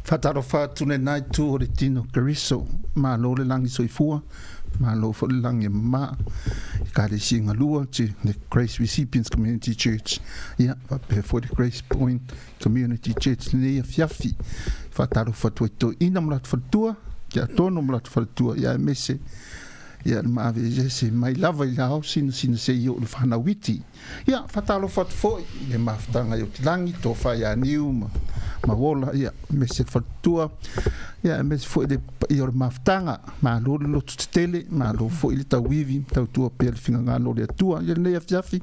Faatalofa atu lena itu o le tino Keriso, malo le lagi soifua, malo foi le lagi e mama i Ekalesia galua ti le Grace Recipients Community Church, ia faapea foi le Grace Point Community Church lenei afiafi. Faatalofa atu ai toeaiina ma latou faletua, tiakono ma latou faletua, ia aemaise ia le maaveese mai lava i le ao sinasina seia oo i le fanau iti. Ia, faatalofa atu foi i le mafutaga i Otilagi, Tofa ia Niu ma Mauola, ia, aemaise le faletua, ia, aemaise foi le paia o le mafutaga. Malo le loto tetele, malo foi le tauivi, tautua pea le finagalo o le Atua. Ia lenei afiafi,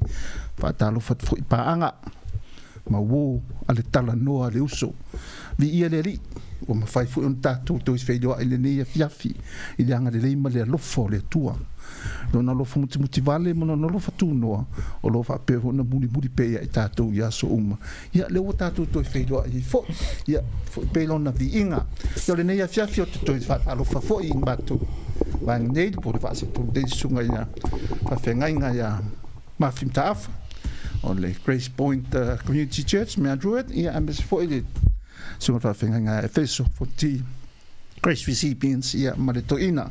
faatalofa atu foi i paaga ma uō a le talanoa a le uso. Viia le Alii, ua mafai foi ona tatou toe feiloai i lenei afiafi i le agalelei ma le alofa o le Atua. Lona alofa mutimutivale ma Lona alofa tunoa o lo o faapea foi ona mulimuli pea ia i tatou i aso uma. Ia, lea ua tatou toe feiloai ai foi, ia, foi pea i Lona viiga. Ia, o lenei afiafi ou te toe faatalofa foi i matou vaega nei, po o le Faasetulu nei, Susuga ia Faafeagaiga ia Mafi Mataafa o le Grace Point Community Church, Mount Druitt, ia, aemaise foi le Susuga Faafeagaiga ia Efeso 40 Grace Recipients, ia, ma le toeaina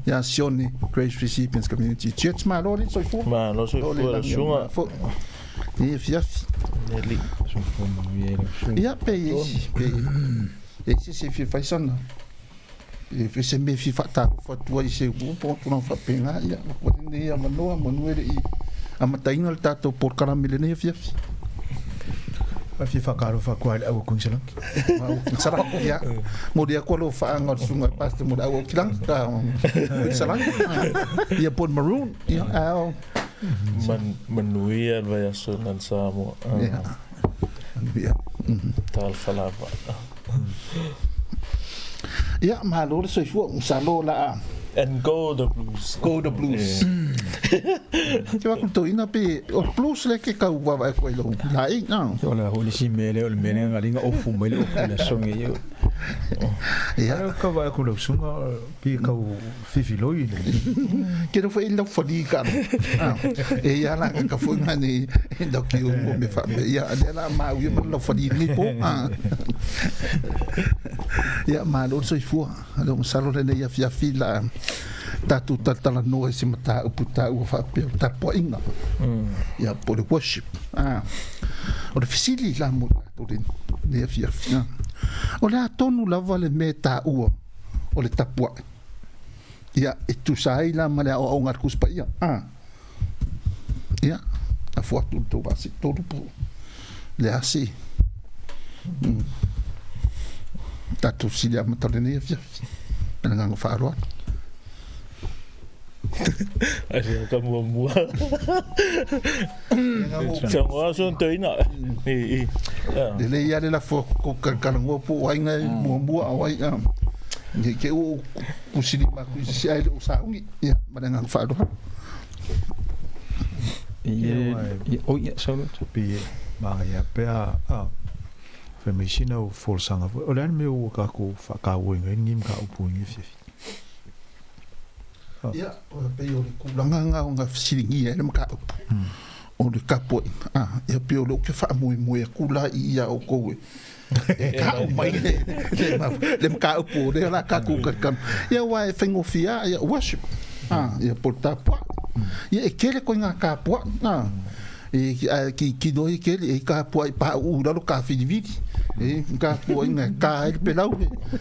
ia Sione Grace Recipients Community Church. Malo le soifua. Malo soifua le susuga. Ia afiafi. Eli. Soifua manuia i lau susuga. Ia, pe i ai, pe i ai se isi e fia fai sana, pe se mea e fia faatalofa atu ai i se upu po o tulaga faapena, ia, ua lenei avanoa, manu e le i amataina le tatou polokalame i lenei afiafi. E fia faatalofa atu lava i le au o Kuiniselaki. Kuiniselaki, ia. Momoli atu alofaaga o le susuga i le Pastor mo le au o Kilagi, Kuiniselaki. Ia po o le Maroon, ia, ao. Manuia le vaiaso i Samoa. Ia. Manuia. Talofa lava. Ia, malo le soifua, masalo o le a. And go the blues. Go the blues. Te wā toina pe o blues le ke kau wawa e koe lou laʻi na. O le holi si mele o le mele nga linga ofu mai le ofu le songe yo. Ia. Ka wa ko lau sunga pi kau fifi loi le. Ke no foi lau fali ka. E ia la ka foi nga ni da ki o mo me fa me ia le la ma u ma lau fali ni po. Ia malo le soifua. Le masalo lenei afiafi la tatou talatalanoa i se mataupu taua faapea o tapuaiga. Ia po o le worship. O le fesili la mo tatou lenei afiafi. O le a tonu lava le mea e taua o le tapuai? Ia, e tusa ai la ma le aoaoga a le Tusi Paia. Ia, lafo atu i le tou vaa seitolu po o le a se tatou fesili amata o lenei afiafi. Ma le agaga faaaloalo. Ai ka muamua. Tangoa so toina. I i. Lelei lava le lafo atu kou talatalanoa po o ai na e muamua a o ai a. Ne i te i ua ou tusilima atu i se isi ae le o sauni. Ia, ma le agaga faaaloalo. Ia, oi, ia, sau loa. Pei e manaia pe a fai mai sina o folasaga foi. O le a le mea ua tatou faatauaina ai lenei mataupu i lenei afiafi? Ia, pei o le tulaga lena na fesiligia ai le mataupu o le tapuaiga. A, ia pei o lea ou te faamoemoe atu la i ia outou e e tau mai le mataupu o lea o le a tatou talatalanoa. Ia aua e faigofie lava, ia worship, a, ia po o le tapuai. Ia e tele ituaiga tapuai, a. E, ae tilotilo ai e tele, e i ai tapuai pauu i lalo tafilivili, e i ai tapuaiga e ta ai le pelau,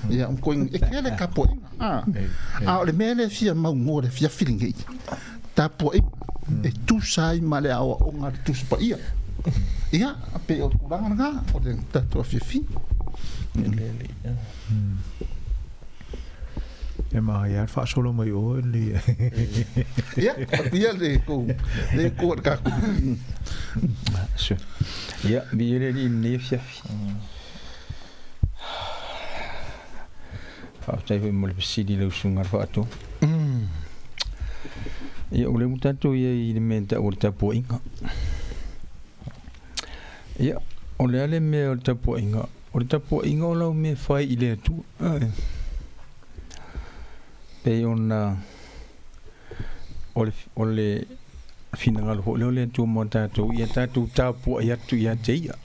ia ma ituaiga, e tele tapuaiga. A, a o le mea lea e fia maunoa i le afiafi lenei, tapuaiga e tusa ai ma le aoaoga a le Tusi Paia. Ia, pei o le tulaga lena o le tatou afiafi. E manaia lava le faasolo mai o e le. Ia, ia le kou, le kou a le tatou. Ia, viia le Alii i lenei afiafi. Faafetai foi mo le fesili i lau susuga i le Faatonu. Ia, o lea ua tatou i ai i le mea e tau o le tapuaiga. Ia, o le a le mea o le tapuaiga? O le tapuaiga o lau mea e fai i le Atua. Pei ona o le, o le finagalo foi lea o le Atua mo tatou, ia tatou tapuai atu ia te Ia.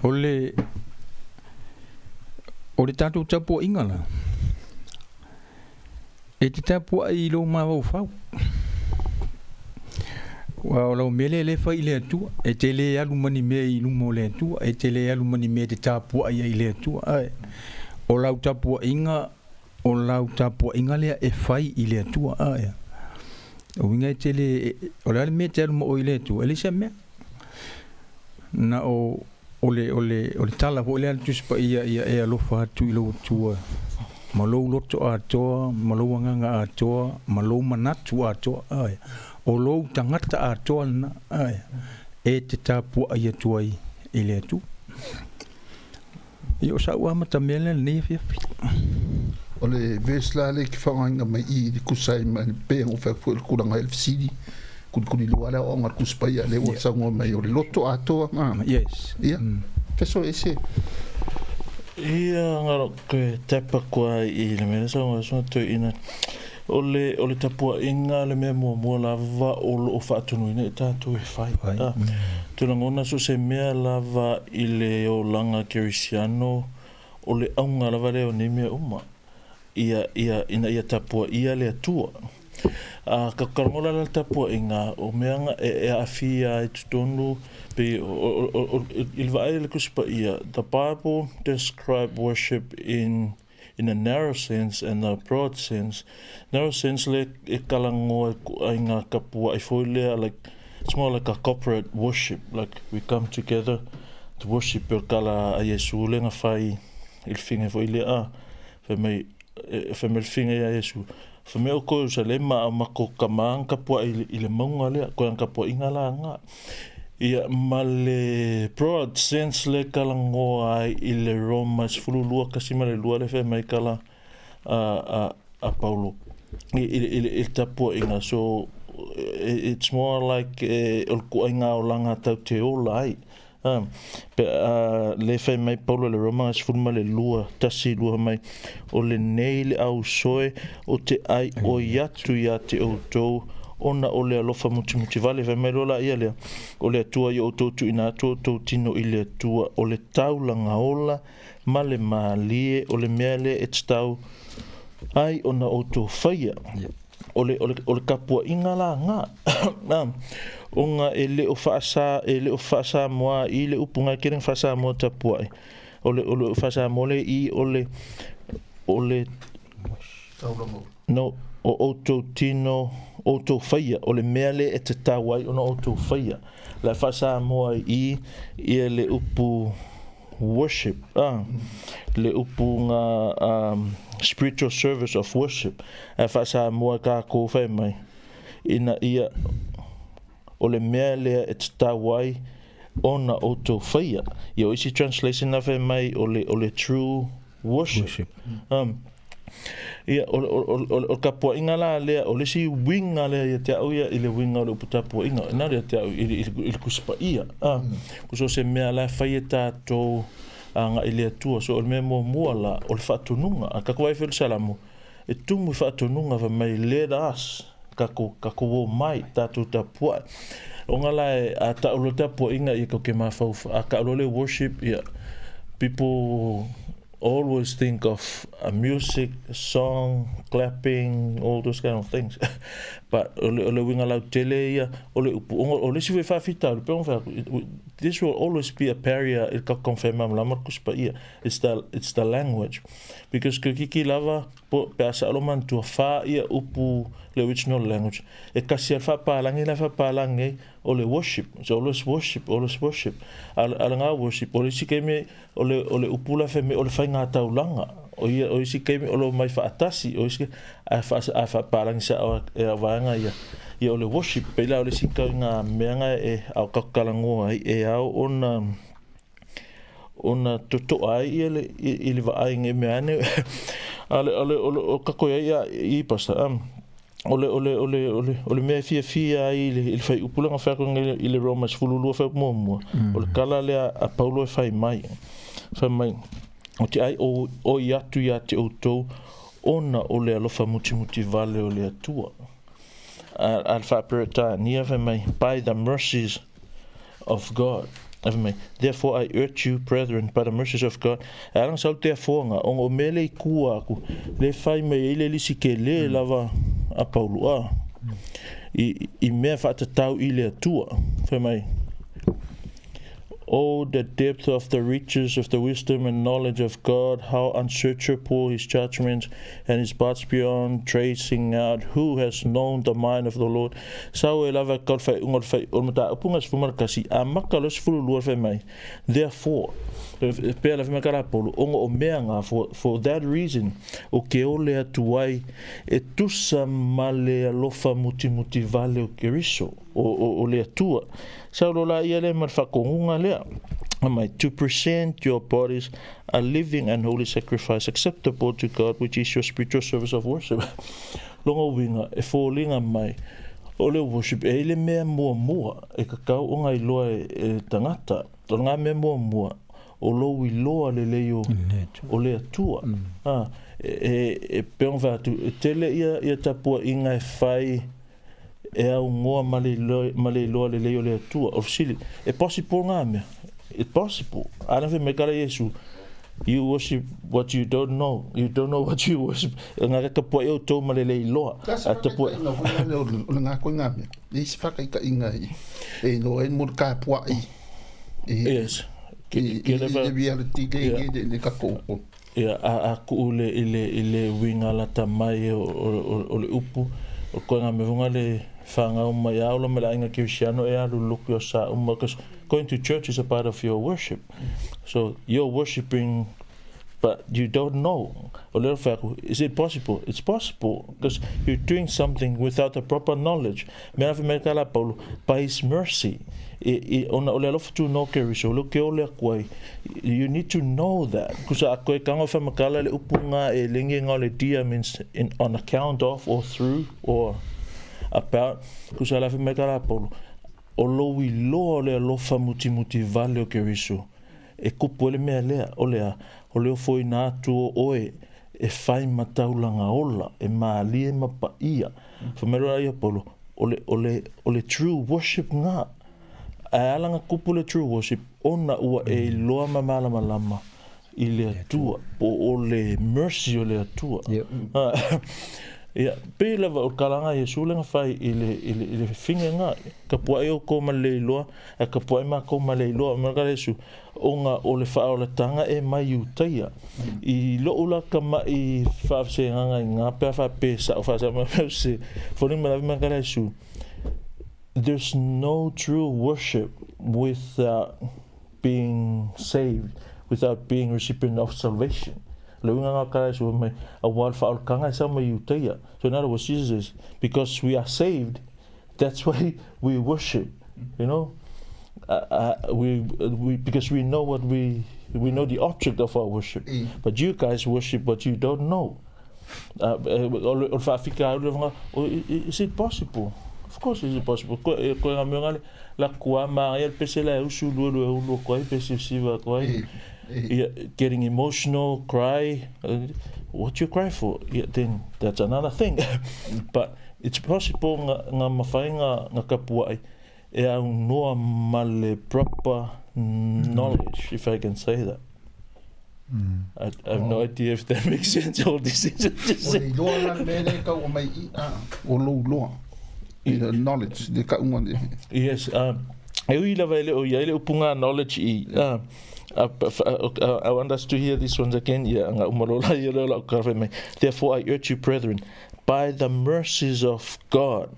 O le o le tatou tapuaiga la, e te tapuai i lou mafaufau. Aua o lau mea lea lea e fai i le Atua, e te le alu ma ni mea i luma o le Atua, e te le alu ma ni mea e te tapuai ai i le Atua. Ae o lau tapuaiga, o lau tapuaiga lea e fai i le Atua. Ae o uiga e te le, o le a le mea e te alu ma oe i le Atua, e leai se mea. Na o o le, o le, o le tala foi lea a le Tusi Paia, ia e alofa atu i lou Atua ma lou loto atoa, ma lou agaga atoa, ma lou manatu atoa. Ae, o lou tagata atoa lena, ae, e te tapuai atu ai i le Atua. Ia o sa'u amatamea lea i lenei afiafi. O le verse la lea e te faaaogaina mai i i le tusa ai ma le pei ona ou fai atu foi o le tulaga i le fesili, kulikulilua le aoaoga a le Tusi Paia lea ua saunoa mai o le loto atoa. Yes. Ia, feso ese. Ia, ngaro koe tapa kua i le mea lea saunoa ai sona toeaina. O le, o le tapuaiga le mea muamua lava o lo o faatonuina i tatou e fai. Fai. Ah, te lagona so se mea lava i le olaga kerisiano, o le auga lava lea o nei mea uma, ia, ia, ina ia tapuaia le Atua. A ka ka lagola la le tapuaiga, o mea nga e, e aafia ai totonu, pei o, o, o, o, i le vaai a le Tusi Paia, the Bible describe worship in in a narrow sense and a broad sense. Narrow sense le e kalagoa e kuaiga kapuaʻi foi lea, like it's more like a corporate worship, like we come together to worship e o le kala a Iesu le na fai i le figa foi lea, a fai mai e fai mai le figa ia Iesu, fai mai o ko Ierusalema a o makou kama na kapuaʻi i le mauga lea, koe ana kapuaʻiga la na. Ia, ma le broad sense le kalagoa ai i le Roma 12.2 le fai mai kala a, a, a Paulo i, i, i, i le tapuaiga. So, it's more like e, o le kuaiga olaga tau te ola ai. A, pe, a, le fai mai Paulo i le Roma 12, 1, 2 mai, o lenei le ausoe o te ai oi atu ia te outou, ona o le alofa mutimuti vale. Fai mai loa la ia lea, o le Atua i outou tuuina atu outou tino i le Atua, o le taulaga ola ma le mālie, o le mea lea e tatau ai ona outou faia. O le, o le, o le kapuaʻiga la gā. Ona e le o faasa, e le o faasamoa i le upu ga e kele na faasamoa tapuaʻi. O le, o le faasamoa le i o le, o le, No, o outou tino, outou faia, o le mea lea e tatau ai ona outou faia. La e faa-Samoa ai i ia le upu worship, ah, le upu nga spiritual service of worship. Ae faa-Samoa e kākou fai mai, ina ia, o le mea lea e tatau ai ona outou faia. Ia o isi translation na fai mai o le, o le true worship. Worship. Ia, o, o, o, o, o le tapuaiga la lea, o le isi uiga lea ia te au ia i le uiga o le upu tapuaiga, na ia te au i, i, i le Tusi Paia. Ah, ko so se mea la e fai e tātou agai i le Atua. So o le mea muamua la, o le faatonuga. A tatou vaai foi i le Salamo, e tumu i faatonuga fai mai, let us, tatou, tatou omai, tatou tapuai. Ona la e, a tau loa le tapuaiga, ia tatou te mafaufau, a tau loa le worship, ia, people always think of a music, a song, clapping, all those kind of things. But o le, o le uiga lautele ia, o le upu, ona o le isi foi faafitauli, pei ona fai atu, this will always be a barrier i le tatou taumafai e malamalama le Tusi Paia. It's the, it's the language. Because ke kiki lava, po, pe a sao loa manatua, fa ia upu le original language, e kasi a le faapalagi la e faapalagi ai, o le worship. It's always worship, always worship. A, a le gā worship, o le isi taimi, O le, o le upu la fai mai, o le faiga taulaga. O ia, o isi taimi o lo omai faatasi, o isi, ae faa, ae faapalagi sao e au vaega ia. Ia o le worship, pei la o le isi ituaiga mea na e ao tatou ai, e ao ona, ona totoa ai ia le, i le vaai i nei mea ane. A le, o le, o le, o tatou i ai ia i Pastor, um, o le, o le, o le, o le, o le mea e fiafia ai i le, i le fuaiupu lea na fai atu nei i le Roma 12 fuaiupu muamua, o le tala lea a Paulo e fai mai, fai mai, o te ai o, oi atu iā te outou ona o le alofa mutimuti vale o le Atua. A, a le Faa-Peretania fai mai, by the mercies of God. Afe mai, Therefore I urge you, brethren, by the mercies of God. E ala na sau therefore nga, ona o mea le i kua aku, le fai mai ai le lisi ke le lava a Paulo, a, i mea faatatau i le Atua. Fai mai, Oh, the depth of the riches of the wisdom and knowledge of God, how unsearchable his judgments and his paths beyond tracing out. Who has known the mind of the Lord? Sau e lava ka o le faaiuga o le fai, o le mataupu nga 11, a maka lo 12 fai mai. Therefore, pea la fai mai ka la Paulo, onga o mea nga, for that reason, o ke ole atu ai, e tusa ma le alofa mutimuti vale o Keriso, o le Atua. Sau lo la ia lea ma le faakoguga lea. Mai, to present your bodies a living and holy sacrifice acceptable to God, which is your spiritual service of worship. Longa uiga, e foliga mai, o le worship e i le mea muamua e kakau ona iloa e tagata. O le ngā mea muamua, o lou iloa lelei o le Atua. E pei ona fai atu, e tele ia tapuaiga e fai e augoa ma le iloa lelei o le Atua. O le fesili, e possible ngā mea? It's possible. A na fai mai kala Iesu, you worship what you don't know. You don't know what you worship. E ngā ka tapuai au tō ma le le iloa. A tapuai. O le ngā koe ngā mea. E isi whakaikainga i e iloa e mo le kāpuai. Yes. I le reality le le kako. Ia, a kuu le i le i le uiga lata mai o le upu, o koe ngā mea hunga le whāngau mai a ola mai le aiga Kerisiano e alu luku o sa uma, because going to church is a part of your worship. So you're worshiping but you don't know. O le whai aku, is it possible? It's possible because you're doing something without the proper knowledge. Mea awhi mai ka la Paulo, by his mercy. I, ona o le alofa tu no Keriso, o le ke ole aku ai. You need to know that. Kusa a koe kanga whamakala le upu ngā e lengi ngā le dia means in, on account of or through or about. Kusa la mai ka la Paulo, o lou iloa o le alofa mutimuti vale o Keriso, e kupu e le mea lea, o lea, o le ofo ina atu o oe, e whai mataulanga ola, e maalie ma paia. Whamero ia Paulo, o le true worship ngā. A ala nga kupu le true worship, ona ua e iloa ma malamalama i le Atua, po o le mercy o le Atua. Ia, pei lava o kalanga Iesu le nga whai i le finge ngā, ka pua e o kō ma le iloa, a ka pua e ma kō ma le iloa, ma ka Iesu, o ngā o le whaolatanga e mai utaia. I loo la ka mai whaafse nganga i ngā pea whapesa o whaasa ma se, foni ma lavi ma ka Iesu, there's no true worship without being saved, without being recipient of salvation. Le uiga ngā ka Iesu mai, a wā le whaolakanga e sa mai utaia. So in other words, Jesus says, because we are saved, that's why we worship, you know? We because we know what we know the object of our worship. But you guys worship what you don't know. O le whaafika au le whanga, is it possible? Of course is it possible. Koe ngā mea ngale, la kua maa ia le pese la e usu lua lua ulua koe, pese siva koe. Getting emotional, cry. What you cry for? Yeah, then that's another thing. But it's possible ngā mawhai ngā kapua ai e au noa ma le proper knowledge, if I can say that. I have no idea if that makes sense, all these things I just said. O le iloa la le mea lea kau o mai i a, o lou loa. I the knowledge, le kaunga le. Yes, e ui lava e le o ia i le upunga knowledge i, I want us to hear this once again, ia nga umalola ia leo lau ka mai. Therefore I urge you, brethren, by the mercies of God.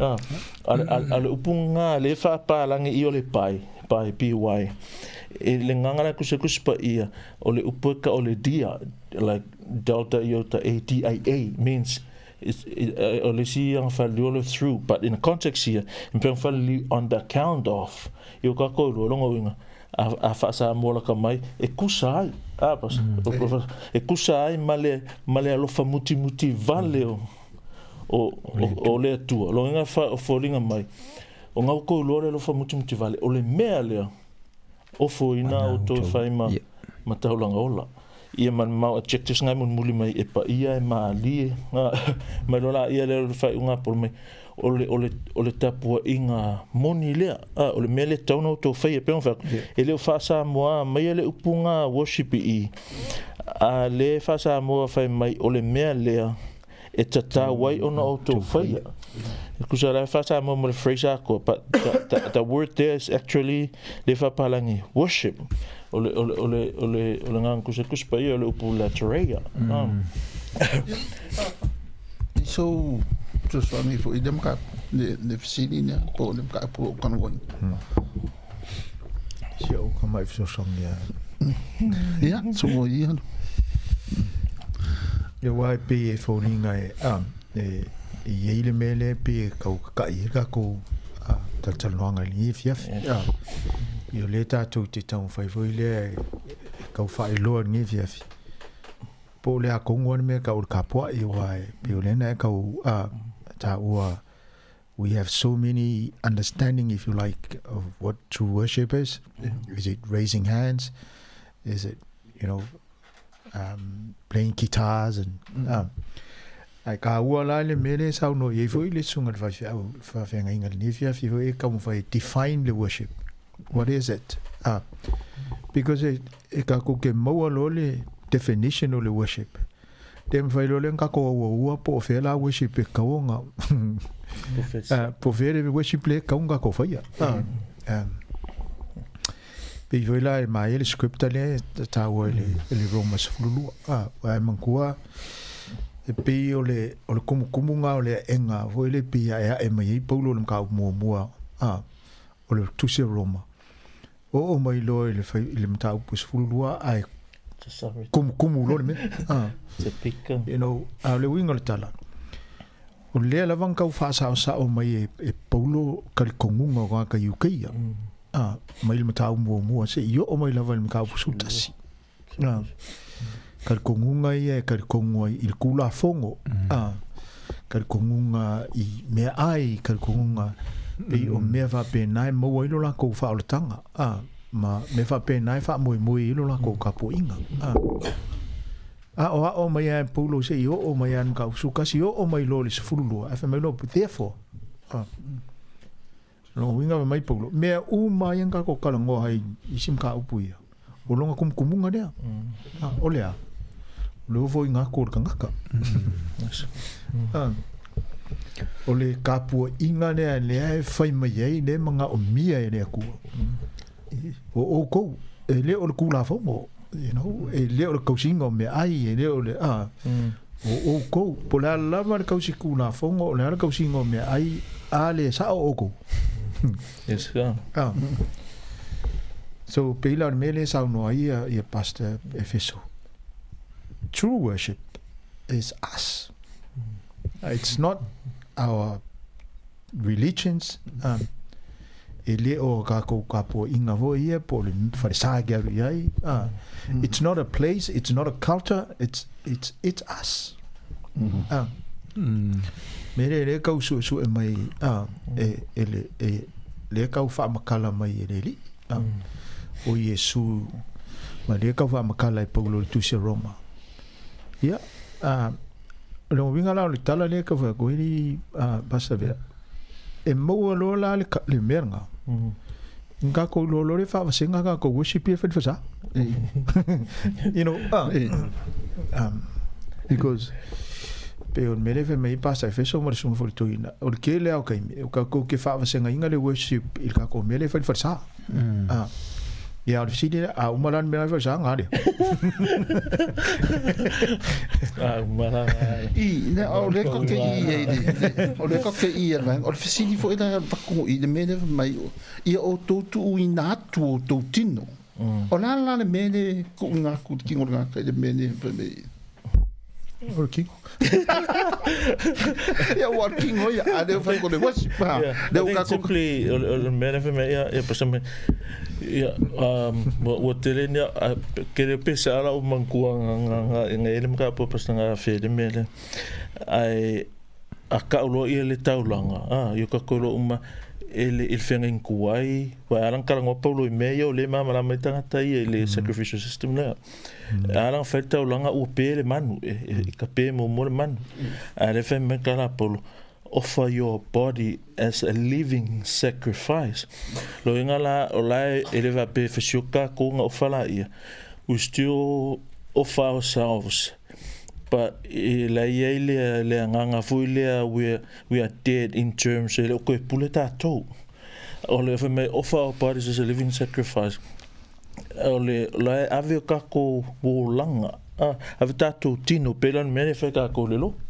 A le upunga le whaapalangi i o le pai, pai, P-Y. E le ngangana kusa kusa pa ia, o le upueka o le dia, like Delta Iota A D I A, means o le si anga whalio through, but in the context here, in peng whalio on the account of, i o kako lua longa winga, a whaasa mola ka mai, e kusa ai, e kusa ai ma le alofa muti muti vale o le atua. Longa inga o fōlinga mai, o ngau kou lua le alofa muti muti vale, o le mea lea, o fōina o tō whai ma taulanga ola. Ia man mau adjectives ngai mun muli mai e pa ia e maalie, mai lola ia leo le whai unga polo mai. O le, o le, o le tapuaiga moni lea. A, o le mea lea e tatau ona outou faia, pei ona fai atu, e le o faa-Samoa maia le upuga worship i i, a lea e faa-Samoa fai mai o le mea lea e tatau ai ona outou faia. E tusa la e faa-Samoa ma le phrase atoa, but the word there is actually le faapalagi worship. O le, o le, o le, o le, o le agaga tusatusa paia o le upu latreia. So, fesoasoani foi i lea mataupu, le fesili lea po o le mataupu o lo o talanoaina. Si ou tamai fesoasoani lava. Ia, soua ia. Ia aua e pei e foliga e, e i ai le mea lea e pei e tau kakaʻi ai le tatou talatalanoaga i lenei afiafi. Ia o lea tatou te taumafai foi lea e tau faailoa i lenei afiafi po o le a tonu lava le mea e tau o le tapuai aua e pei o lea na e tau taua we have so many understanding if you like of what true worship is. Is it raising hands? Is it, you know, playing guitars and ae kāua la le mea lea e saunoa i ai foi le susuga i le faifeau faafeagaiga i lenei afiafi foi e taumafai e define le worship. What is it? Because e, e kākou ke maua loa le definition o le worship, le mafai loa lea ona tatou auaua po o fea la worship e tatau ona po o fea le worship lea e tatau ona tatou faia. Pei foi la e maea le script lea e taua i le, i le Roma 12. Aua e manatua e pei o le, o le kumukumuga o le aega foi lea pei e aeae mai ai Paulo i le mataupu muamua o le tusi o Roma. Oo mai loa i le, fai, i le mataupu 12 ae kumukumu loa le mea. You know, a o le uiga o le tala, o lea lava na tau faasaosao mai e, e Paulo talitonuga o tagata Iutaia. A, mai le mataupu muamua seia oo mai lava i le mataupu 11. A, talitonuga ia e talitonu ai i le Tulafono, a, talitonuga i meaai, talitonuga pei o mea faapena e maua ai lo latou faaolataga, a, ma mea faapena e faamoemoe ai lo latou tapuaiga. A, aoao mai lava e Paulo seia oo mai lava i le mataupu 11, oo mai loa i le 12, ae fai mai loa, therefore, a, Lona uiga fai mai Paulo, mea uma ia na tatou talanoa ai i isi mataupu ia, o lona kumukumuga lea. O le a? O le ofoina atu o le tagata. O le tapuaiga lea lea e fai mai ai le manaomia e le Atua. O outou, e le o le Tulafono, you know, e le o le tausiga o meaai, e le o le, a, o outou, po o le a lava le tausi Tulafono, o le a le tausiga o meaai, a le sao outou. Yes, yeah. Ah. So, pei la o le mea lea e saunoa ai ia, ia Pastor Efeso. True worship is us. It's not our religions, e le o kākou kapuaʻiga foi ia po o le falesa e ke alu i ai. It's not a place, it's not a culture, it's, it's, it's us. Me lea lea kau suesue mai e, e le, e, lea kau faamakala mai e le Alii, o Iesu, ma lea kau faamakala e Paulo i le Tusi a Roma. Ia, O le uiga la o le tala lea e tau fai atu ai Pastor Vea, e maua loa la le, le mea lena, mm. Kākou loa loa le faavasega kākou worship ia fai le fasa. You know, because pei o le mea lea e fai mai ai Pastor Efeso ma le Susuga foi i le Toeaina, o le tele lava o taimi, o kākou ke faavasegaina le worship i le kākou mea lea e fai le falesa. Ah. Ia, o le fesili lea, a uma la le mea la e falesa, gā lea. A uma la gā lea. I, ne, o le ko ke i e le, o le ko ke i e le, o le fesili foi la paku i le mea lea fai mai, ia outou tuuina atu o outou tino. O le a la le mea lea e tuuina atu i le tino o le tagata i le mea lea fai mai? O le tino. Ia, ua o le tino ia, a lea ua fai ko le worship, ha. Yeah, I think simply, o le mea lea fai mai, ia, ia, pastor mai, ia, ua tele ni, ke le pe sa ala o manatua nga, nga, nga ele maka po pastor nga fe le mea lea. Ae, a kau loa ia le taulaga, a, ia ka koe loa uma, e le, i le feagaiga tuai, ua ala na talanoa Paulo i mea ia o lea e malamalama ai tagata ia i le sacrificial system lea. A la fai le taulaga ua pe le manu, e ka pe muamua le manu. Ae lea fai mai ka la Paulo, Offer your body as a living sacrifice. Loiga la o la e le faapea e fasioki takou ona ofa laia, we still offer ourselves but e la e i ai le le agaga foi lea we we are dead in terms e le o toe pule tatou. O le fai mai offer our bodies as a living sacrifice o le la e ave o tatou olaga a ave tatou tino pei la o le mea lea e fai tatou i le lotu.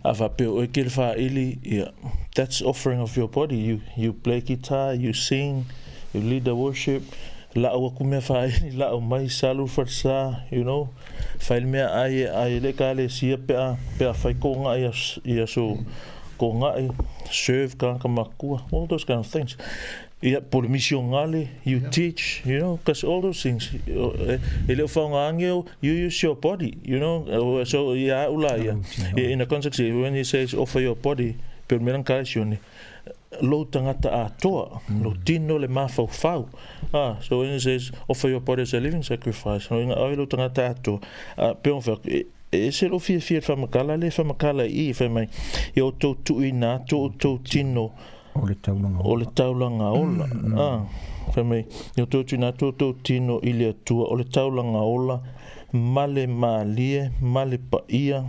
A faapea o oe ke le faili ia that's offering of your body you you play guitar you sing you lead the worship lau atu mea faili lau mai salu le falesa you know fai le mea ai e ai e le ekalesia pe a pe a fai kogai i aso kogai serve tagata matutua all those kind of things ia po o le misionale you teach you know cause all those things e le o faaaogaina you use your body you know so ia au la ia in a context when he says offer your body pe o le mea lena kalaisione lou tagata atoa lou tino le mafaufau ah so when he says offer your body as a living sacrifice lona uiga ave lou tagata atoa pe ona fai atu e ese lou fiafia i le faamatala lea e faamatala i i fai mai ia outou tuuina atu outou tino O le taulaga ola. O le taulaga ola. Ah, fai mai, ia outou tuuina atu outou tino i le Atua, o le taulaga ola, ma le malie, ma le paia.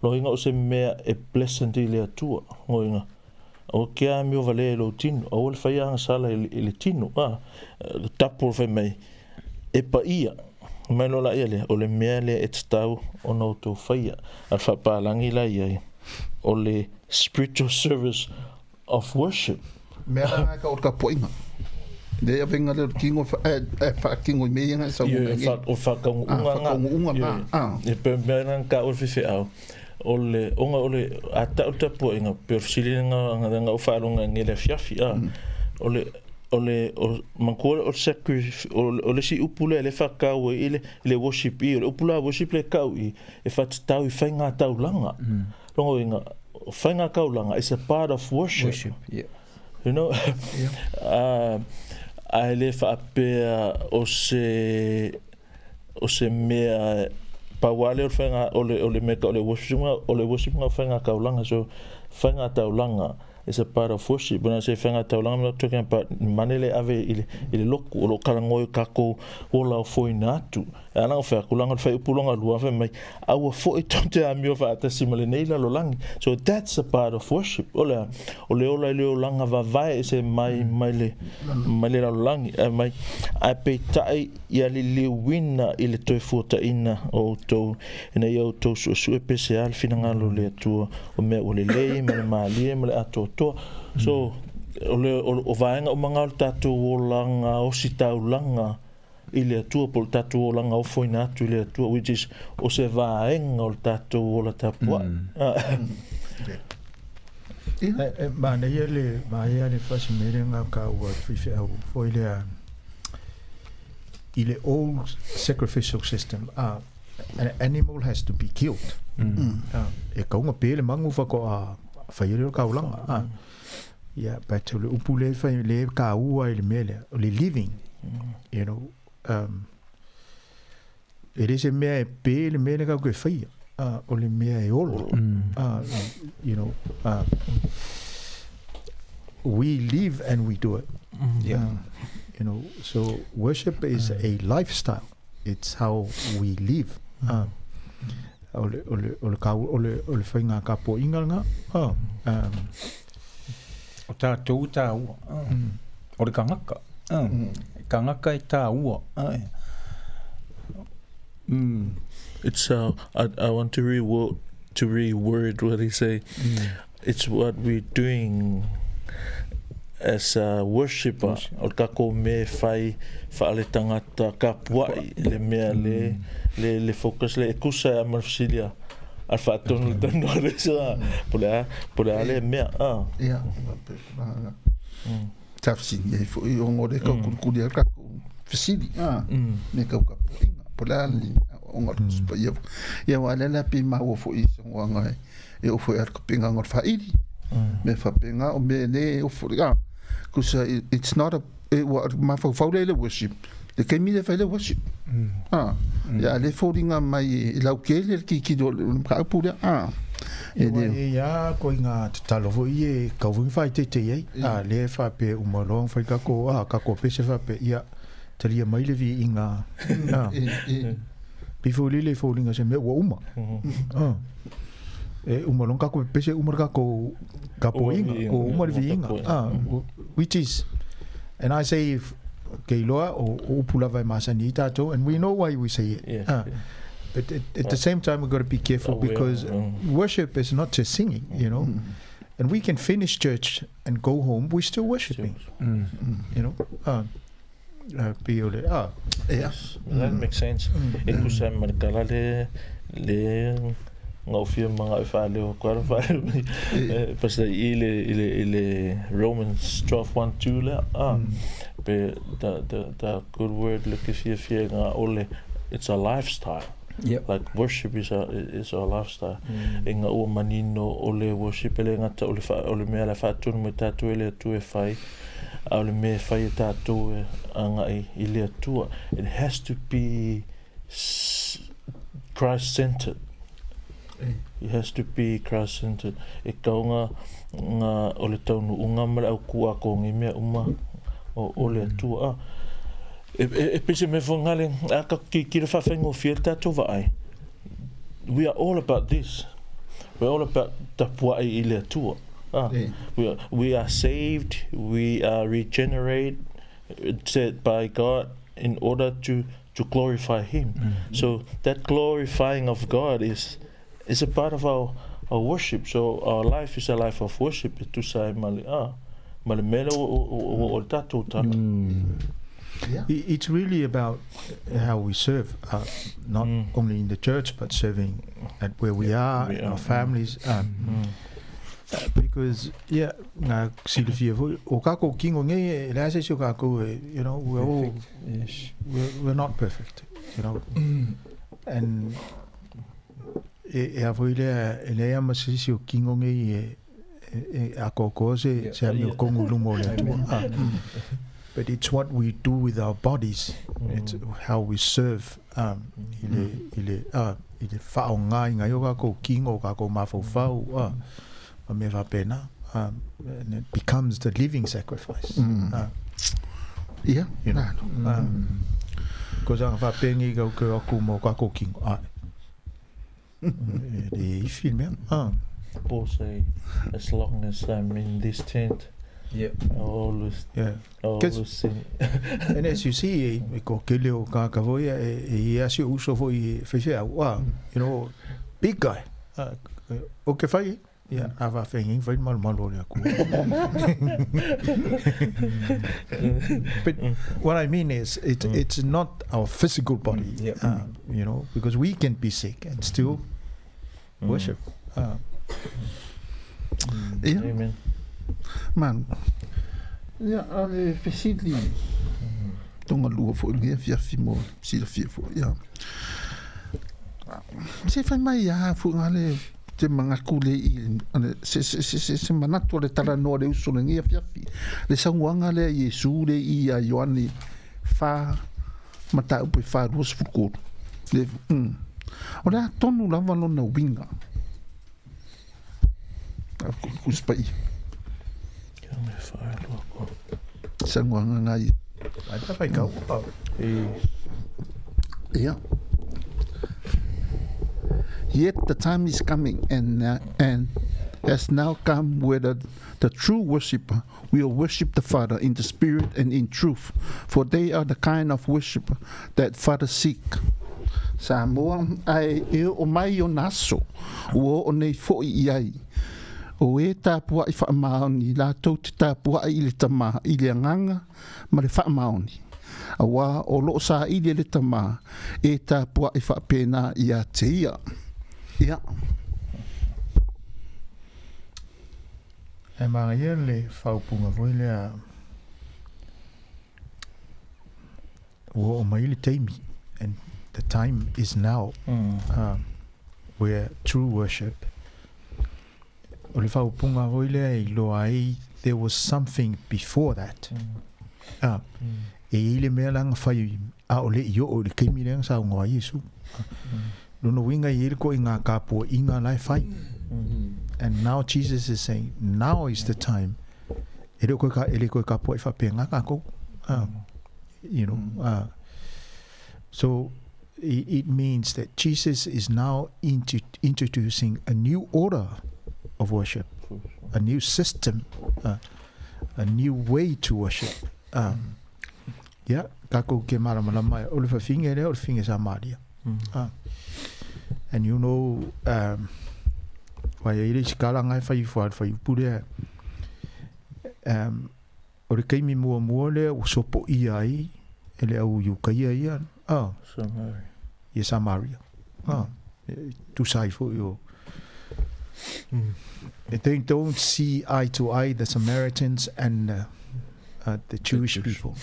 Loiga o se mea e pleasant i le Atua. Loiga, aua ke amio valea i lou tino, aua le faia agasala i le tino. Ah, tapu fai mai, e paia. Mai loa laia lea, o le mea lea e tatau ona outou faia. A le faapalagi la i ai, o le spiritual service of worship. Mea la e ka o le tapuaiga. Le avenga lea o le tino e faatino i mea ia na e saunoa mai nei. O le faataunuuga na. Faataunuuga na. E pei o le mea lena na taua e le faifeau, o le, ona o le, a tau le tapuaiga, pei o le fesili lena na ou faalogo ai nei i le afiafi, o le, o le, manatua o le sacrifice, o le isi upu lea o lea e faatau ai i le worship i, o le upu la worship lea e tau i i, e faatatau i faiga taulaga. Lona uiga, o faiga taulaga is a part of worship. Worship, yeah. You know? Yeah. Ae le faapea o se o se mea pau lava lea o le faiga o le o le mea o le worship o le worship o faiga taulaga so faiga taulaga is a part of worship. When I say faiga taulaga, I'm not talking about mane le ave i le, i le lotu, o lo o talanoa i tatou ola ofoina atu. E ala ona fai atu, leaga o le fuaiupu lona lua, fai mai, aua foi tou te amio faatasi ma lenei lalolagi. So that's a part of worship. O le a? O le ola i le olaga vavae ese mai, mai le, mai le lalolagi, ae mai, ae peitai ia liliuina i le toe fuataina o outou, ina ia outou suesue pe se a le finagalo o le Atua, o mea ua lelei ma le malie ma le atoatoa. So, o le, o, o vaega uma na o le tatou olaga ositaulaga i le Atua, po o le tatou olaga ofoina atu i le Atua, which is o se vaega o le tatou ola tapuai. E manaia le manaia le faasimele ka ua faifeau foi lea i le old sacrificial system an animal has to be killed. E kauga pe le magu faatoa fai ai le kaulaga. Yeah, but o le upu lea e fai lea e taua i le mea lea, o le living, you know, e le se mea e pe le mea lea tatou te faia, o le mea e ola, you know, we live and we do it. Yeah. You know, so worship is a lifestyle. It's how we live. O le, o le, o le, kau, o le, o le whainga kapoinga nga. Oh, O tātou e tāua. O le kangaka. Kangaka e tāua. It's I want to reword to reword what he say. It's what we're doing as a worshipper. O le tatou mea e fai faaletagata kapua'i le mea le le le focus le e tusa ai ma le fesili a a le faatonu le tanoa le isi po o le a po o le a lea mea a. Ia, sa fesili ai foi ona o lea e tau kulikuli ai le tatou fesili a, me tau tapuaiga po o le a le ona o le Tusi Paia. Ia aua o lea la pei maua foi i saunoaga e oo foi i le kapegaga o le faili. Mea faapena o mea le ofo a, cause it's not a ua mafaufau lea i le worship, le taimi lea e fai le worship. A, ia a o lea e foliga mai e lautele le tilotilo o le mataupu lea a. E le. E i a ituaiga tatalo foi ia e tatau foi ona faaeteete i ai. A lea e faapea e uma loa ona fai le tatou, a, tatou pese faapea, ia, talia mai le viiga, a. Pei foi lele e foliga o se mea ua uma. A. E uma loa ona tatou pepese uma le tatou tapuaiga, ua uma le viiga. A, which is, and I say, ou te iloa o upu lava e masani ai tatou, and we know why we say it. A. But at the same time, we've got to be careful because worship is not just singing, you know. And we can finish church and go home, we're still worshiping, you know. Pei o le, ah. Yes, that makes sense. E tusa ai ma le tala le le gaofia ma gao e faaleo atu ai le faaleo mai. Pastor i le i le i le Romans 12 1 2 lea. Ah, pe the the the good word le ke fiafia i ngā ole, it's a lifestyle. Yep. Like worship is a is a lifestyle. Mm. E ngā ua manino o le worship e le ngata o le, wha, o le mea la whaatonu me tātou e le Atua e whai, a o le mea e whai e tātou e anga i, i le Atua. It has to be Christ-centered. It has to be Christ-centered. E kau ngā, ngā, o le taunuunga ma le au kū a ko ngi mea uma o, o le Atua. A, e, e, e pese me whangale, a ka ki, ki le whawhaingofie le tātou vaai. We are all about this. We're all about tapua'i i le Atua. Ah, we are saved, we are regenerated by God in order to glorify Him. So that glorifying of God is a part of our worship. So our life is a life of worship. E tusa ai ma le, ah, ma le mele o le tātou tala. It's really about how we serve, not only in the church, but serving at where we are, We in are, our families. Because, yeah, ngā silafia foi, o kākou kino nei, e le ase si o kākou, e, we're all, we're not perfect. And e, e a foi lea, e lea ma se si o kino nei e, e, e a koko se, se a mea kongu luma o le Atua. Ah. But it's what we do with our bodies. It's how we serve. I le, i le, ah, i le whaonga i o kākou kino, o kākou mafaufau, ah, ma mea faapena. And it becomes the living sacrifice. Nalo. Ko sanga whaapengi kau ke aku mo kākou kino. Ai. E le ifi le mea. Ah. Paul say, as long as I'm in this tent, I always, I always sing. And as you see, e, e ko kele o kāka foi, e, e i asi o uso foi e whewhea, wa, big guy. O ke whai, ia, a wha whengi, whai malu malu o le aku. But what I mean is, it's not our physical body, because we can be sick and still worship. Amen. Man. Ia, a le fesili. Tonga lua foi le fiafi mo silafia foi. Ia. Se fai mai a fu ngale te mangaku le i ale se se se se, se manatu le tala no le uso le ngia fiafi. Le sauaga le Iesu le i a Ioane fa mataupu e fa 23. Le. O le a tonu lava lona uiga. Kuspai. Kia me whaelua ko. Sauaga ngai. Ai ta whai kau. Oh. E, Yeah. Yet the time is coming and has now come where the true worshipper will worship the Father in the Spirit and in truth, for they are the kind of worshipper that Father seek. Samoa ai e o mai o naso ua o nei foi i ai. O e tāpua i whaamaoni, lātou te tāpua i le tamā, i le anganga ma le whaamaoni. A wā o loo sa i le tamā, e tāpua i whaapena i a te ia. Ia. E manga ia le whaupunga foi lea ua o mai le taimi and the time is now where true worship o le whaupunga foi lea i loa ai there was something before that e i le mea langa whai a o le i o le keimi lea sa o ngoa Iesu. Lono winga i ele ko i ngā kāpua i ngā lai whai. And now Jesus is saying, now is the time. E le koe ka, e le koe kapua'i faapegā kākou. You know, so it means that Jesus is now introducing a new order of worship, a new system, a new way to worship. Ia, kākou ke malamalama o le fafine lea o le fafine Samaria. And you know, ua i ai le isi kalaga e fai ifo a le fuaiupu lea, o le taimi muamua lea ua sopoia ai e le au Iukaia ia, Samaria. Ia Samaria. Tusa ai foi o They don't see eye to eye, the Samaritans and the Jewish people.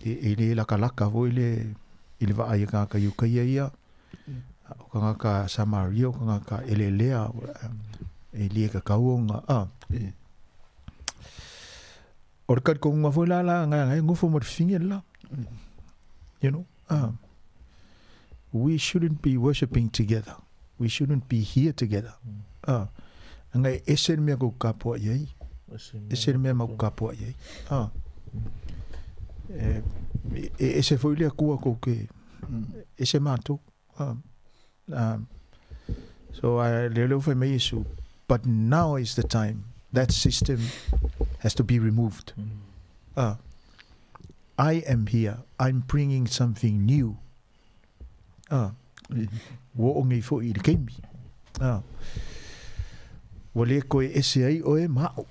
E le lakalaka foi le i le vaai a tagata Iukaia ia, o tagata Samaria, o tagata eleelea, e le tatau ona. O le talitonuga foi la la ngai nofo ma le fafine le la. You know, we shouldn't be worshipping together. We shouldn't be here together. Ngai ese le mea kou kapua'i ai. Ese le mea mau kapua'i ai. E ese foi le Atua kou ke ese mātou. So I lea lea ua fai mai Iesu, but now is the time that system has to be removed. I am here, I'm bringing something new. Ua oo nei foi i le taimi. Ua le toe ese ai oe ma a'u.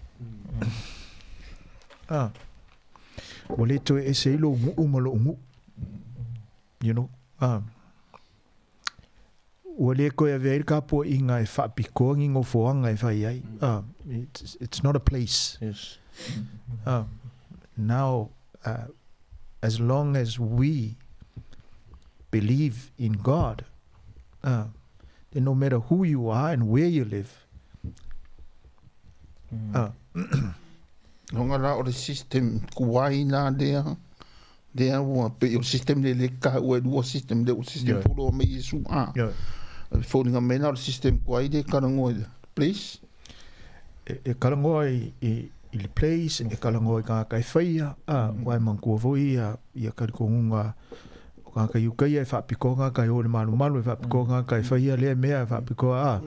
Ua le toe ese ai lou nuu ma lo'u nuu. You know, ua le toe avea ai le tapuaiga e faapitoa ni nofoaga e fai ai. It's not a place. Yes. Now, as long as we believe in God, then no matter who you are and where you live, Loga la o le system kuai la lea, lea ua pei o le system lea le taua e lua system lea ua system fou loa mai Iesu a. Foliga mai la o le system kuai lea e talanoa i le place. E talanoa i le place, e talanoa i tagata e faia, aua e manatua foi ia talitonuga o tagata Iutaia e faapitoa tagata e o i le malumalu, e faapitoa tagata e faia lea mea, e faapitoa,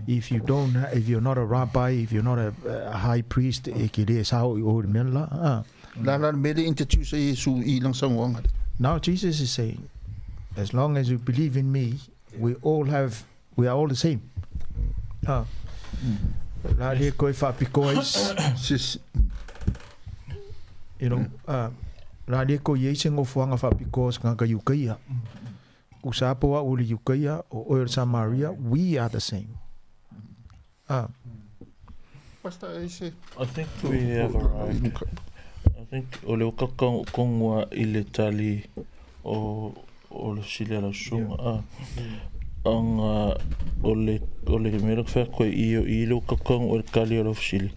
if you don't, if you're not a rabbi, if you're not a high priest, e te le sao i o i le mea le la. La la le mea lea introduce ai Iesu i lana saunoaga lea. Now Jesus is saying, as long as you believe in me, we all have, we are all the same. La le koe faapitoa Sis. You know, la le koe i ai se nofoaga faapitoa o se tagata Iukaia. Tusa po au o le Iukaia, o oe o le Samaria, we are the same. Pastor, e se. I think we have arrived. I think o le okakaokonga i le tali o o le fesili a lau susuga a aga o le o le mea lea ou te fai atu ai i i le okakaoga i le tali o lau fesili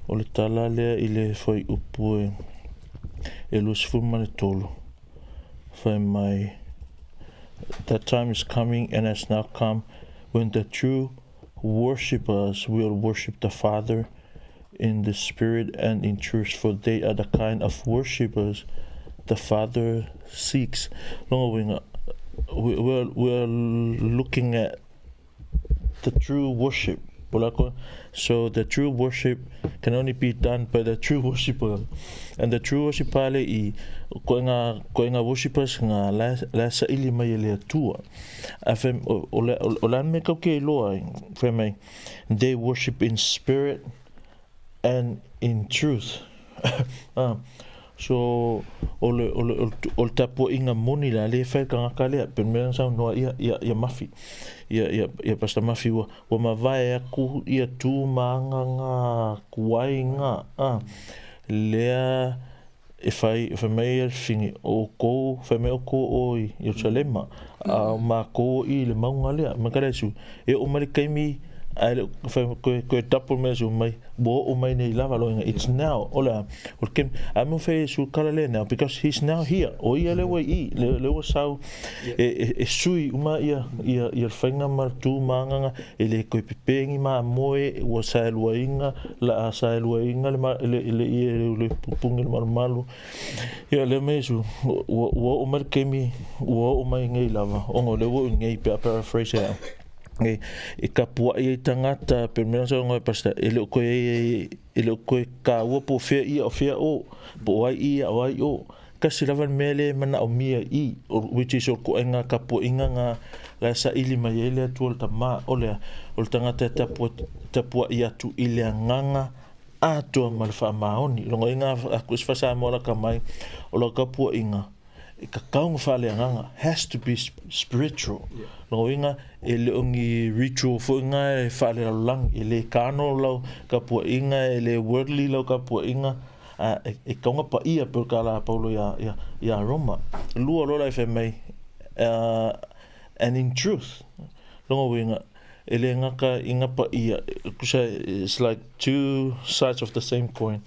o le tala lea i le fuaiupu e e 23 fai mai that time is coming and has now come when the true worshippers will worship the Father in the spirit and in truth, for they are the kind of worshippers the Father seeks. Lona uiga, we, we're looking at the true worship. So the true worship can only be done by the true worshipper. And the true worshipper le i koe ngā, koe ngā worshippers ngā la saili mai e le Atua. A fai, o, le, o le me kau ke iloa ai, fai mai, they worship in spirit and in truth. So, o le, o le, o le tapuaiga moni la le fai tagata lea, pe mea na saunoa ia, ia, ia Mafi, ia, ia, ia Pastor Mafi ua, ua mavae aku ia tu ma aga ngā kuai ngā, lea e fai, fai mai ia le fini, o kou, fai mai o kou o i Ierusalema, a o mākou i le mauga lea, ma ka le Iesu, e oo mai le taimi, Ae le fai koe koe double mai Iesu mai ua oo mai nei lava loiga it's now o le a o le kemi a mo fai Iesu kala le now because he's now here o ia le ua i le le ua sau e e e sui uma ia ia ia le faiga ma le tu ma agaga e le koe pepegi mamoe ua saeluaina la a saeluaina le le le ie le pupungi le malumalu ia lea mai Iesu ua ua oo mai le kemi ua oo mai nei lava ona o lea ua i nei pe a paraphrase e au e, e kapuaʻi ai tagata pe mea sa ngoe pastor e le o koe e le o koe kāua po o fea ia o fea o po o ai ia o ai o kasi lava le mea lea e manaomia i which is o le koʻaiga kapuaʻiga na la e saili mai ai le Atua le Tama o le o le tagata e tapua tapuaʻi atu i le agaga atoa ma le faamaoni logoina aku i se Samoa laka mai o lau kapuaʻiga e kakau ma faaleagaga has to be spiritual. Lona uiga e le o ni ritual foi na e faalelalolagi, e le carnal lau tapuaiga, e le worldly lau tapuaiga, a e tau na paia pei o le tala a Paulo ia, ia, ia Roma. Lua loa la e fai mai, and in truth. Lona uiga, e le gata i na paia, tusa it's like two sides of the same coin.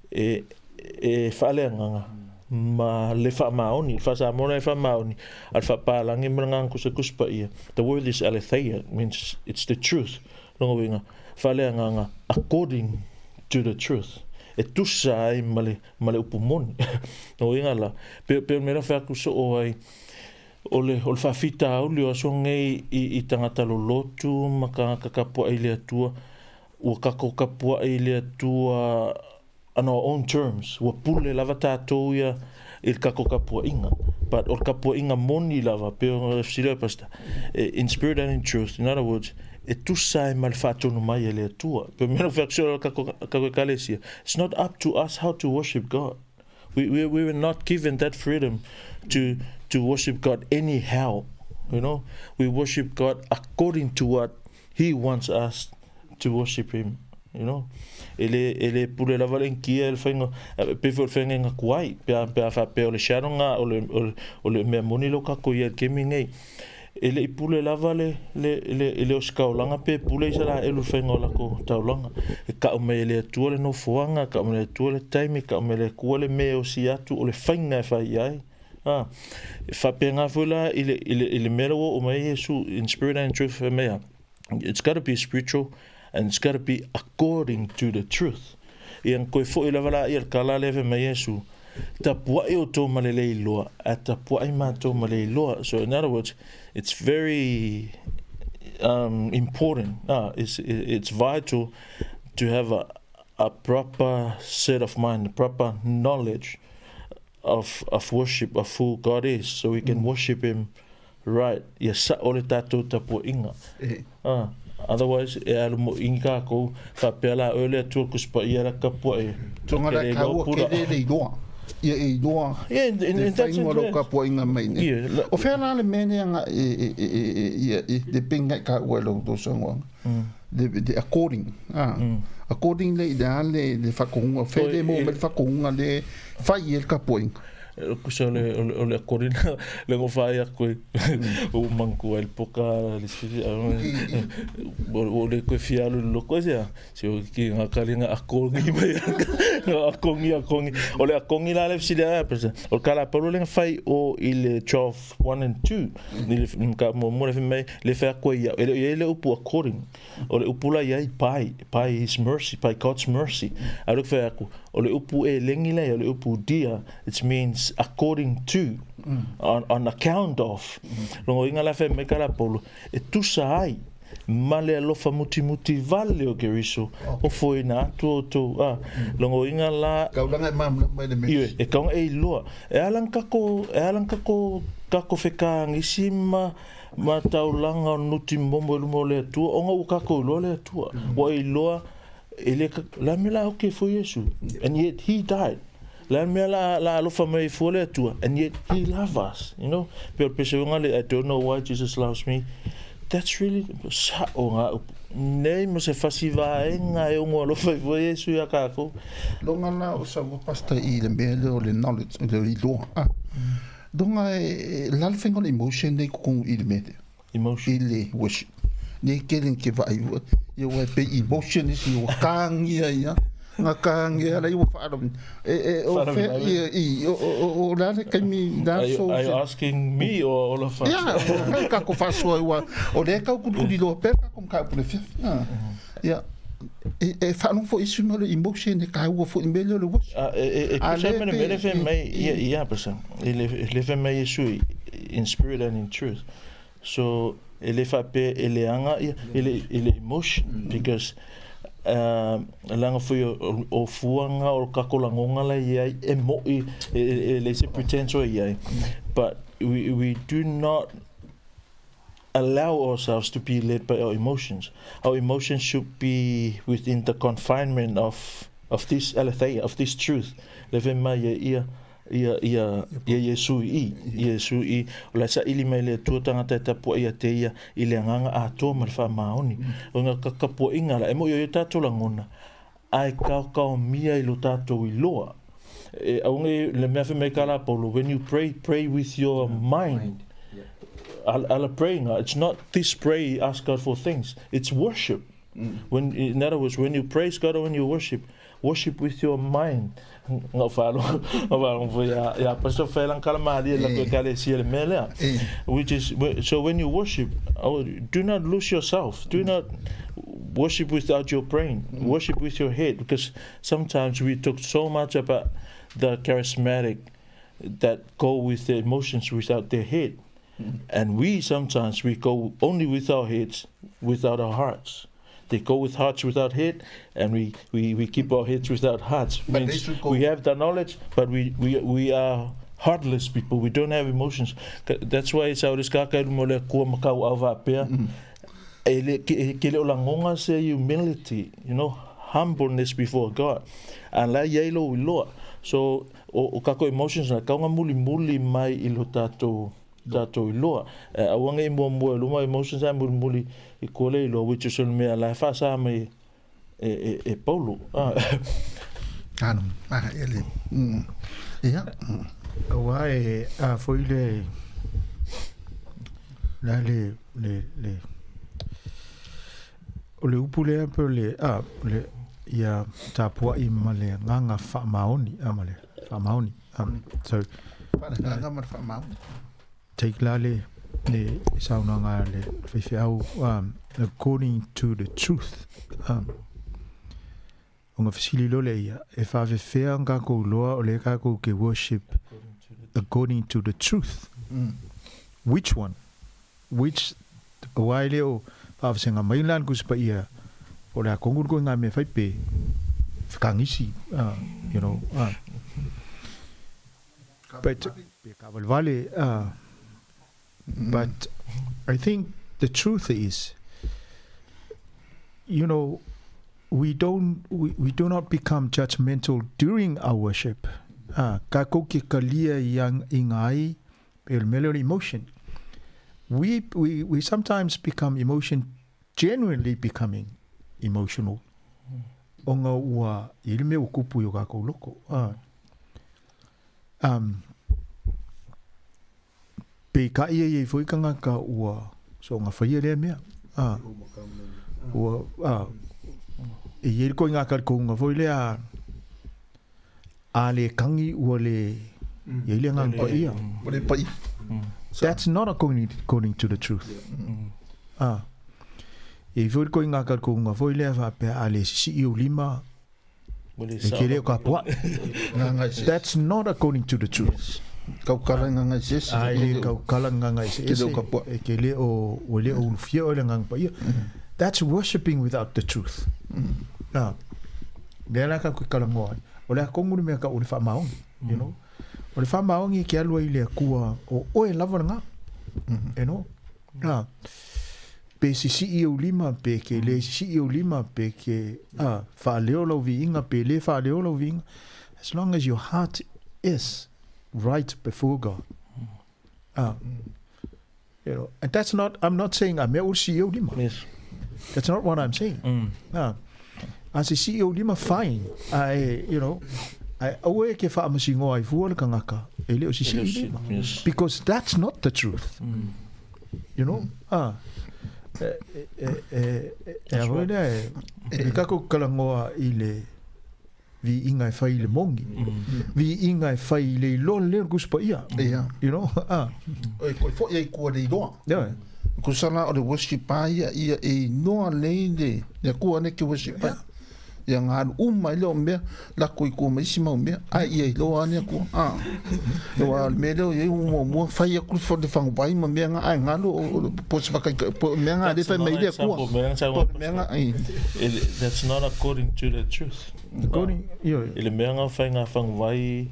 E, e faaleagaga ma le faamaoni, le faa-Samoa lea e faamaoni, a le faapalagi ma le agaga tusa Tusi Paia. The word is aletheia, means it's the truth. Lona uiga, faaleagaga according to the truth. E tusa ai ma le, ma le upu moni. Lona uiga la, pe, pe o le mea la whai atu soo ai, o le, o le faafitauli o aso nei i, i tagata lolotu ma tagata kapuaʻi i le Atua, ua tatou kapuaʻi i le Atua on our own terms, ua pule lava tatou ia i le tatou tapuaiga. But o le tapuaiga moni lava, pei ona fesili ai Pastor, in spirit and in truth, in other words, e tusa ai ma le faatonu mai e le Atua. Pei o le mea na fai atu soo tatou, tatou Ekalesia, it's not up to us how to worship God. We, we, we were not given that freedom to, to worship God anyhow. You know, we worship God according to what He wants us to worship Him. You know? E le, e le pule lava le inikia i le faiga, e pei foi o le faiga e gaku ai, pe a, pe a faapea o le shadow nga, o le, o le, o le mea moni leo kako ia i le kemi nei. E le i pule lava le, le, le, le osikaolaga pe pule i Isaraelu i le faiga o lako taulaga. E kau mai e le Atua le nofoaga, e kau mai e le Atua le taimi, e kau mai e le Atua le mea e osi atu, o le faiga e fai ai. A, e faapena foi la i le, i le, i le mea lea ua oo mai ai Iesu, in spirit and in truth, fai mai a, it's gotta be spiritual and it's gotta be according to the truth. Ia na toe foi lava la ia le tala lea fai mai Iesu, tapuai outou ma le le iloa, ae tapuai matou ma le iloa. So in other words, it's very important, it's vital to have a proper set of mind, a proper knowledge of of worship of who God is so we can worship him right ia sa'o le tatou tapuaiga ah otherwise e alu moʻi kākou faapea la oe le Atua le Tusi Paia la tapuai Tonga la kaua ke le le iloa. Ia e iloa Yeah, in, in, le in that whainga o sense, lau yes. kapuaiga mai nei. Yeah, la, O whea la le mea nei anga e, e, e, e, e, ia, e, le penga i ka ua e lau tausangoanga. Le, le according, ah. According le i le a le, le whakohunga, whea le mō me le whakohunga le whai i e le kapuaiga. Kusa o le, o le, o le according le ngo whai aku e o manku ai le poka le sisi o le koe fia alu le loko ese a si o ki ngā kari ngā akongi mai ngā akongi akongi o le akongi la le fesili ai pesa o le kala palu le whai o i le 12 1 and 2 i le ka mo mo le mai le whai aku ia e le i le upu according o le upu la iai by by his mercy by God's mercy a le whai aku o le upu e lengi lea o le upu dia it means according to on account of longo inga la whai mai kala polo e tusa ai ma le alofa mutimuti vale o Keriso o foina atu o tou a longo inga la Kaulanga e māmalamu mai le mea. Ioe, e kaunga e iloa. E ala ni kako, e ala ni kako, kako whekaangisi ma, ma taulanga o nuti momo i luma o le Atua, ona ua kakou iloa le Atua. Ua iloa, e le, la mea la hoki e fua Iesu. And yet he died. La mea la, la alofa mai e fua le Atua. And yet he love us, you know. Pe o le peseuga le, I don't know why Jesus loves me. That's really, sa'o ngā upu. Nei mo se fasi vaega e ono alofa i fua Iesu ia kākou. Longa la o saua pastor i le mea lea o le knowledge, o le iloa. Ah. Longa e, la le faiga o le emotion nei kukung i le mea lea. Emotion. I le worship. Nei kele ke vaai ua ia ua e pei emotion isi ua kagia ia nga kagia ala ua whaara e e o fe ia i o o o la le kaimi la so are you asking me or all of us? Yeah, o ka ko fasoa ua o le kau kuli loa pe ka kom ka pule fia. Ia e e whaanong fo isu mo le emotion e ka ua fo i mele le worship. E e A kusa le mele pe mele fe i mai ia i ia pasa e le le fe mai Yesu in spirit and in truth. So e le faapea e leaga ia e le e le emotion because leaga foi o fuaga o kako lagoga la e iai e mo'i e leai se pretence o iai but we do not allow ourselves to be led by our emotions. Our emotions should be within the confinement of of this aletheia, of this truth. Le fai mai e ia ia ia ia Iesu i Iesu i o le saili mai le Atua tagata e tapuai ia te ia i le agaga atoa ma le faamaoni. O nga kakapuaiga la e mo'i o ia tatou lagona ae kaokaomia i lo tatou iloa. E aua nei le mea fai mai ka la Paulo, when you pray, pray with your mind. Ala praying, it's not this pray, ask God for things. It's worship. When, in other words, when you praise God or when you worship, worship with your mind. Ngau whalo, ngau whalo fo ia, ia pastor whailang kala mahalia la koe kale sia le mea lea. Which is, so when you worship, oh, do not lose yourself. Do not worship without your brain. Worship with your head. Because sometimes we talk so much about the charismatic that go with their emotions without their head. And we sometimes, we go only with our heads, without our hearts. They go with hearts without head, and we, we, we keep our heads without hearts. But they Means should go- we have the knowledge, but we, we, we are heartless people. We don't have emotions. That's why it's our skaka mo le kua makau au vaapea. E le ke ke le o lagonga se humility, you know, humbleness before God. A la iai lou iloa. So o, o kako emotions na kaunga muli muli mai i lo tatou tatou iloa. E aua nei muamua i luma emotions ae mulimuli i kua le iloa, which is o le mea la e faasa mai e, e, e Paulo. Ah. Ano, ah, ele. Ia. Aua e a foi le la le le le o le upu lea pe o le a le ia tapua'i ma le agaga faamaoni a ma le faamaoni so Faaleagaga ma le faamaoni. Take la le le saunoaga a le faifeau according to the truth ona fesili loa lea ia e faafefea ona tatou iloa o lea tatou te worship according to the truth which one which aua e le o faavasega mai la le Tusi Paia o le a tonu le ituaiga mea fai pe fekagisi you know but pe kaavalevale but I think the truth is you know we don't we, we do not become judgmental during our worship kakou ke kalia i iga ai pe o le mea lea o le emotion. We, we, we sometimes become emotion, genuinely becoming emotional, ona ua i le mea ua kupu i o kakou loko. Pe kaʻi ai ai foi tagata ua soona faia lea mea. Ua, e i ai le koiga talitonuga foi lea, a le kagi ua le i ai le agaga paia. Ua le paia. That's not according, according to the truth. E i ai foi le koiga talitonuga foi lea faapea a le sisii ou lima, e ke le o ka poaʻi. That's not according to the truth. Kaukala i nganga eseese. A e le kaukala i nganga eseese. E ke le o, ua le o ulufia oe i le agaga paia. That's worshipping without the truth. Lea la tatou te talanoa ai, o le a tonu le mea tau o le faamaoni, you know. O le faamaoni e te alu ai i le Atua o oe lava lena, you know. Pe sisii ou lima, pe ke le sisii ou lima, pe ke faaleo lau viiga, pe le faaleo lau viiga, as long as your heart is right before God. You know, and that's not, I'm not saying a mea ua sisii ou lima. Yes. That's not what I'm saying. A sisii ou lima, fine. Ae, you know, ae aua e ke faamasinoa ai fua le tagata e le o sisii lima. Yes. Because that's not the truth. You know? E a foi lea, e kākou kalagoa i le viiga e fai i le mogi, viiga e fai i le iloa lelei o le Tusi Paia. You know? Ah. E toe foi ai i tua i le iloa. Tusa la o le worship a ia, ia e iloa lelei le Atua lea e te worship ai. Ia na alu uma ai lea o mea, lako i tua ma isi mau mea, ae ia iloa lava le Atua. A, aua o le mea lea o i ai ua muamua fai atu le faguvai ma mea na, ae galo po o se faataitaiga, po o le mea na lea e fai mai ai le Atua. Po o le mea na, i. That's not according to the truth. According, ioe. I le mea na fai ngā faguvai,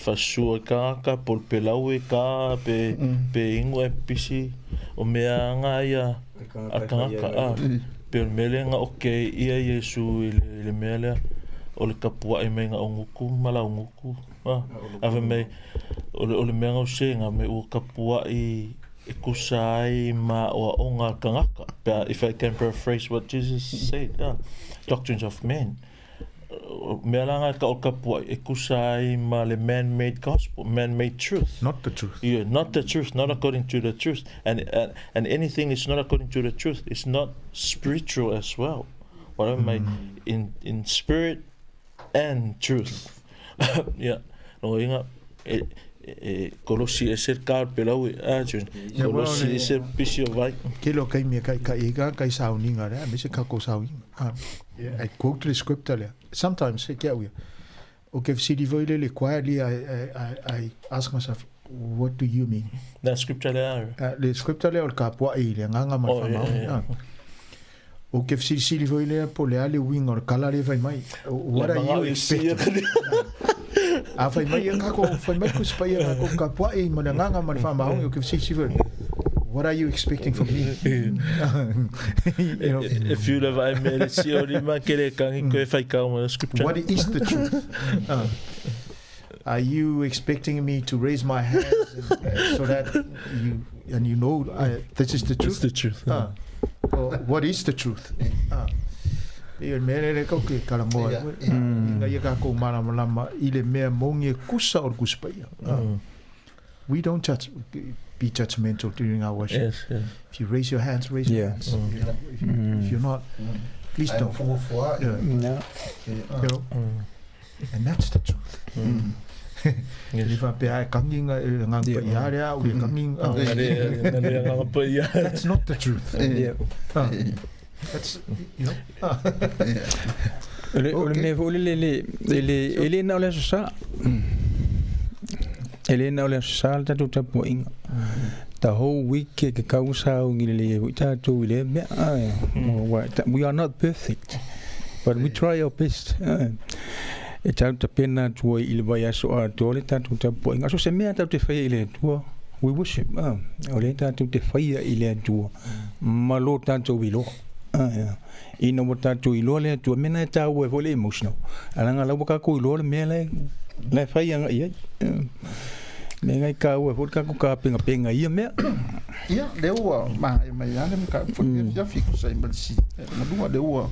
fasua i kāka, po o le pelau e kā, pe ingoa e pisi, o mea nga ia a tagata, a, pei o le mea lea na oke ai ia Iesu i le mea lea, o le tapuai mai na o gutu ma lau gutu, a, a fai mai, o le mea na o sega mai ua tapuai e tusa ai ma aoaoga a tagata, pe a, if I can paraphrase what Jesus said, a, doctrines of men. Mea la nga ka o kapuai e tusa ai ma le man-made gospel, man-made truth. Not the truth. Yeah, not the truth, not according to the truth. And anything is not according to the truth is not spiritual as well. Whatever mai in spirit and truth. Yeah. No inga e kolosi e se ka pelau e a jun. Kolosi e se pisi o vai. Ke lo kai mea kai kai ka kai sauninga lea, me se kako sauninga. I quote le scripture lea. Sometimes, e ke au ia. O ke fesili foi le le quietly, I ask myself, what do you mean? Na scripture lea? Le scripture lea o le kapua'i i le agaga ma le faamaoni. O ke fesilisili foi lea po o le a le uiga o le kala lea e fai mai. What are you expecting? A fai mai e kako, fai mai Tusi Paia kākou kapua'i ma le agaga ma le faamaoni, o ke fesilisili foi, what are you expecting from me? You know? If you leva ai me le sio lima ke le kangi koe fai kau ma scripture. What is the truth? Are you expecting me to raise my hands and, so that you and you know this is the truth? It's the truth. What is the truth? E o le mea lea kau ke kalagoa ai. Ina ia kākou malamalama i le mea moni e kusa o le Tusi Paia. We don't judge, be judgmental during our worship. Yes, yes. If you raise your hands, raise your hands. You know, if you're not, please don't. Yeah. You know? And that's the truth. Le faapea e kangi nga e nga pa ia rea o le kangi nga. That's not the truth. That's, you know. O le mea foi lele e le na o le aso sa. E le na o le aso sa le tatou tapuaiga. The whole week e ke kau sauni lelei ai foi tatou i lea mea. We are not perfect, but we try our best. E tatou tapena atu ai i le vaiaso atoa le tatou tapuaiga. So se mea tatou te faia i le Atua, we worship. O lea tatou te faia i le Atua ma lo tatou iloa. Ina ua tatou iloa le Atua, mea na e taua ai foi le emotional. Leaga la ua tatou iloa le mea la e fai agai i ai. Mea na e taua ai foi le tatou tapenapena i ia mea. Ia, lea ua maea mai lava le mataupu foi lenei afiafi e tusa ai ma le sili lua, lea ua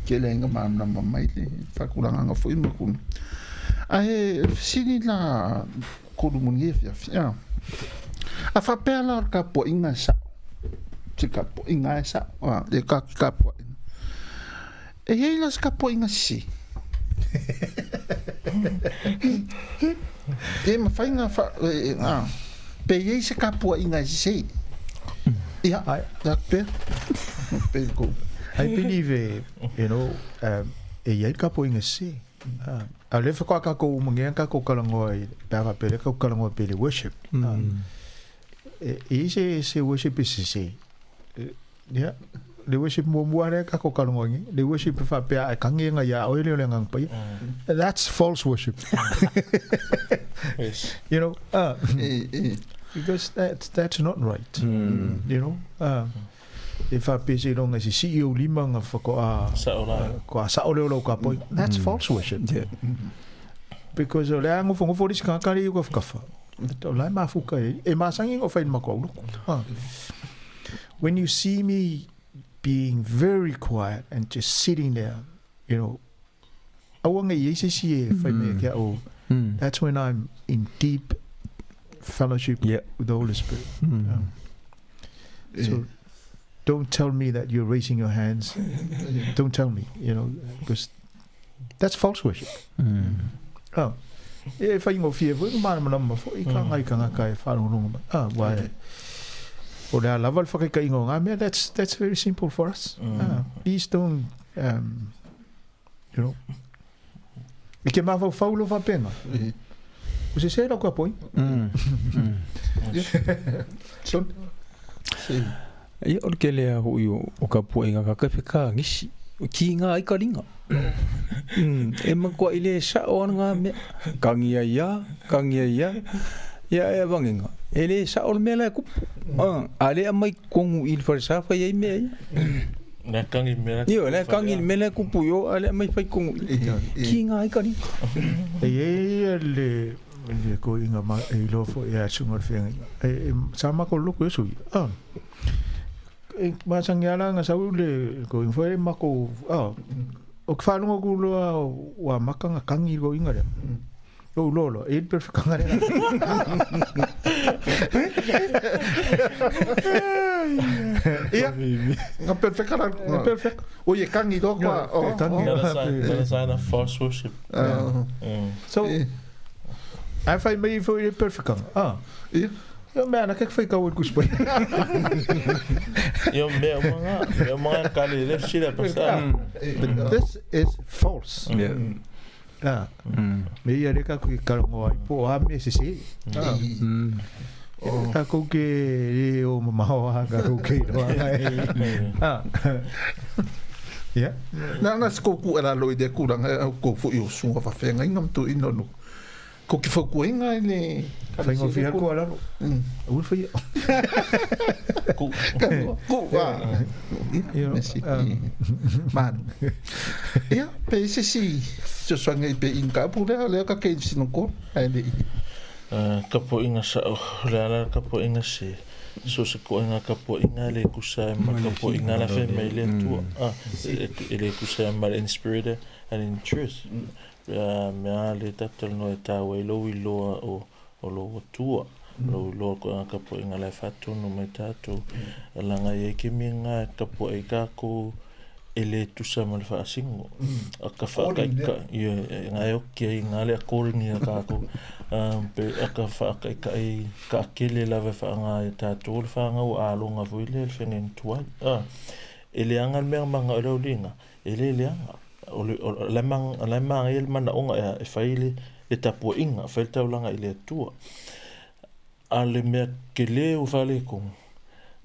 tele ai ina malamalama mai le faatulagaga foi ma tulaga. Ae o le fesili la tolu mo lenei afiafi, a faapea la o le tapuaiga e sao, se tapuaiga e sao, le tapuaiga. E i ai la se tapuaiga sese? E mafai na fa, pe i ai se tapuaiga e sese? Ia, ia pea. Pe ko. I believe, you know, e i ai le tapuaiga sese. A o lea whakawa kākou uma ngea kākou kalangoa i, pe a whapea lea kākou kalangoa pe le worship. E i se worship e sese. Ia, le worship muamua lea kākou kalangoa ngi, le worship e whapea e kangi nga ia oe leo le ngang paia. That's false worship. Yes. You know, because that's not right. You know, e whapea seiloga i se sii ou lima ga whakoa Sa'o la. koa sa'o lea o lau kapoi. That's false worship. Because o le a ngofongofo le isi tagata lea i ou kafakafa. O la e mafuka e, e masagi ona fai i le matou auloko. When you see me being very quiet and just sitting there, you know, aua nei i ai se isi e fai mai ia te au, that's when I'm in deep fellowship with the Holy Spirit. So, Don't tell me that you're raising your hands. Don't tell me, you know, because that's false worship. Oh. E faigofie foi ma malamalama foi ka ngai kangaka e faalogologo mai. Ah, ua e o le a lava le fakaitaiga o ngā mea, that's very simple for us. Ah, please don't, you know, e ke mafaufau lo faapega. O se se lau ka poi. Son. Si. Ia, o le kele a hoi o ka puaiga ka kafe ka ngisi. O ki ngā i ka ringa. E makoa i le sa o ana ngā mea. Kangi ai ia, kangi ai ia. Ia e wangenga. E le sa o le mea la e kupu. A le a mai kongu i le whare whai ai mea ia. Le kangi mea. Io, le kangi le mea la e kupu io, a le a mai whai kongu i. Ki ngā i ka ringa. E e le le ko inga ma e iloa foi e asuga o le feagaiga. E sa mako loko e sui. Ah. E masangi ala nga sau le ko inga foi mako ah. O ke whalunga ku loa wa maka nga kangi ko inga lea. O loa loa, e perfect kanga lea. Ia, nga perfect kara. Perfect. O ye kangi loa koa. E kangi. Not a sign of false worship. So, ai whai mai foi le perfect kanga. Ah. Ia. Ia mea ana kek whai kau e kuspai. Ia mea umanga, mea umanga kale le sila pasta. But this is false. Yeah. Ah. Me ia reka ku karongo ai po a me se se. Ah. Ka kou ke re o mamao a ka kou ke roa ai. Ah. Yeah. Na na se kouku e lalo i le kuranga au kou foi o sunga whawhenga inga mtu ino no. Ko ki whakua inga i le... Whainga whiha ko alaro. Ua whaia. Ku. Ku, ah. You know, Merci. Manu. Ia, pe se si fesoasoani ai pe inga pu lea lea ka ke sino ko ai le i. Kapuaiga sa'o, o le a la le kapuaiga se so se koʻiga kapuaiga le kusa e ma kapuaiga la fai mai le Atua e le kusa e ma le in spirit and in truth mea le tatou e tāua ai lou iloa o lou Atua lou iloa koʻiga kapuaiga la e faatonu mai tatou laga e iai kemiga e kapuai kākou e le tusa ma le faasigo a ka faakaʻikaʻi ia ga e oki ai ga le according ia kākou pe a ka faakaʻikaʻi kaakele lava e faaaga ia tatou le fagau aloga foi lea le feagaiga tuai a e leaga le mea maga o le auliga e le leaga o le la e magaia le manaoga e fai le tapuaiga fai le taulaga i le Atua A le mea kelē ua faaletonu,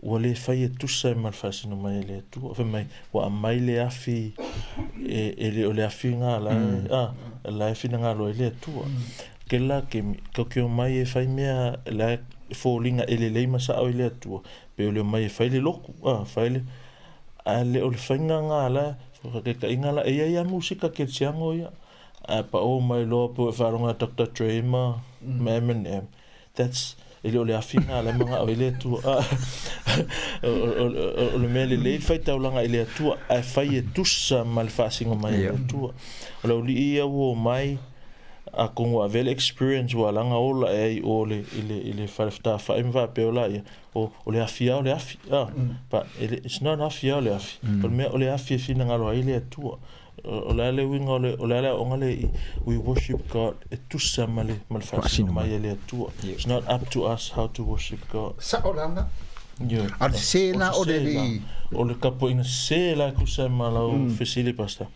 ua lē fai e tusa ai ma le faasino mai a le Atua. Fai mai, ua aumai le afi e le o le afi gā la e, a, la e finagalo ai le Atua. Kela kemi, kau ke omai e fai mea la e foliga e lelei ma sa'o i le Atua, pe o le omai e fai le loku, a, fai le, ae le o le faiga gā la, faakaikaʻiga la, e iai a musika kerisiano ia, ae pa'o mai loa pe ua e faalogo ia Doctor Dre ma, ma Eminem. That's e le o le afi ngā le manga o le Atua. O le mea lelei le faitaulaga i le Atua ae fai e tusa ma le faasiga mai e le Atua. O le auli'i ia ua omai atonu ua avea le experience ua alaga ola e ai o le i le i le fale fetafa'i ma faapea o laia o o le afi a o le afi a but it's not afi a o le afi. O le mea o le afi e finagalo ai le Atua. O le a le uiga o le o le a le aoga lea i we worship God e tusa ma le ma le faasino mai e le Atua. It's not up to us how to worship God. Sa'o lana. Ioe. A o le sē lena o le alii. O le tapuaiga sē la e tusa ai ma lau fesili Pastor.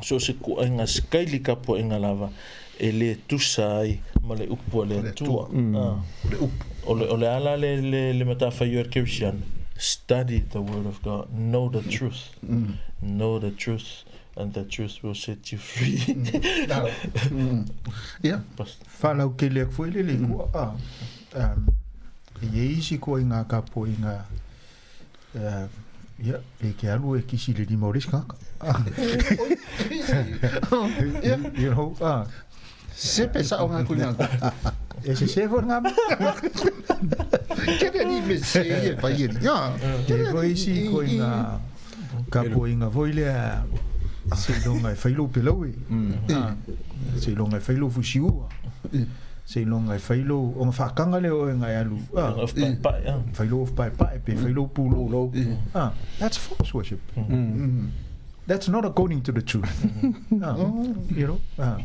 So o se kuaiga sikaili tapuaiga lava e le tusa ai ma le upu a le Atua. O le upu. O le o le a la le le le matafaioi a le Kerisiano? Study the word of God, know the truth. Know the truth and the truth will set you free. Ia. Faalautele atu foi le le kua a e iai isi koa i ngā kapo i ngā ia e ke alu e kisi le lima o le isi kaka. Ia. You know, a. Se pe sa'o ngā kuli ngā. E se se foi ngā mea. Kere ni me se e whai e ni. Te foi isi koe i ngā kapoinga foi lea seiloga e fai lou pelau e. Seiloga e fai lou fusiua. Seiloga e fai lou ona faataga lea o oe na e alu fai lou ofu paepae pe fai lou pulou. That's false worship. That's not according to the truth. You know?